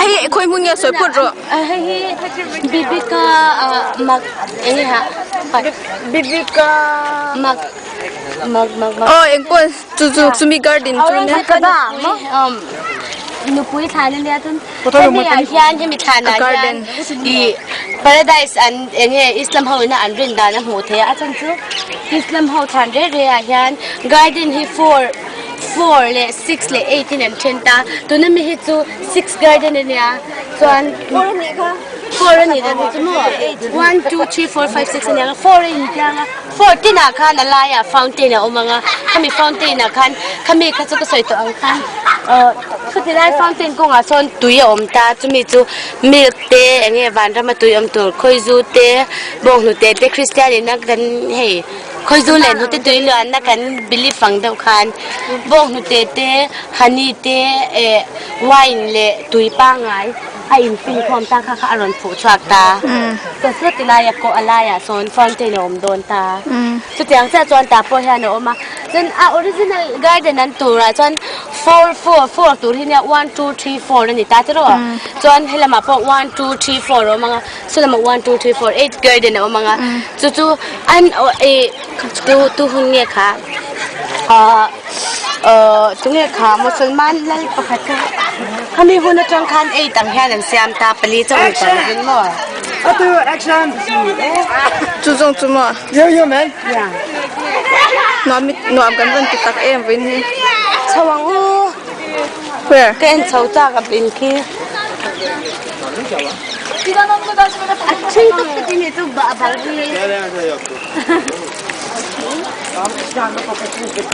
Hei khawi hmun nge sawi phawt rawh. Hei hi Bibika mak eng nge hah Bibika mak mak mak mak Aw engpawh chu chu chumi garden chu nia. Nupui thlan ania chuan hemi ah hian hemi thlan ah hian ih paradise an eng nge Islam ho ina an rin dan a hmuh theih a a chhan chu Islam ho thlan reh reh ah hian garden hi four four leh six leh eight in an then ta tuna mi hi chu six garden ania chuan four a nih dan hi chu maw one two three four five six ania nga four a intiang a four tin ah khan a laiah fountain a awm ang a khami fountain ah khan khami kha chu ka sawi tawh ang khan ahh chuti lai fountain kawngah sawn tui a awm ta chumi chu milk te eng nge vanrama tui awm tur khawizu te bawnghnute te kristian in a kan hei khawizu leh hnute tui luanna kan believe ang deuh khan bawnghnute te honey te eh wine leh tui pangngai a infinkhawm ta kha kha a rawn phuh chhuak ta. Chuan chu tilai a kawh a laiah sawn fountain a awm dawn ta. Chutiang chiah chuan tah pawh hian a awm a. Chuan a original garden an turah chuan four four four tur hi nia one two three four a ni ta tiraw. Chuan helamah pawh one two three four a awm ang a, saw lamah one two three four eight garden a awm ang a. Chu chu an ih tu tu hun nge kha ah Aww tunge kha Musalman lal pakhat kha khami hun atang khan ei tang hian an siam ta pali chauh ni tawh lovin maw. Atu action. Chu zawng chu maw. Yo yo man. Nuam nuam kan van ti tak em vawiin hi. Chho ang u. Where? Ka en chho chak a pin khi. A thui tuk tuk in hi chu bang hi.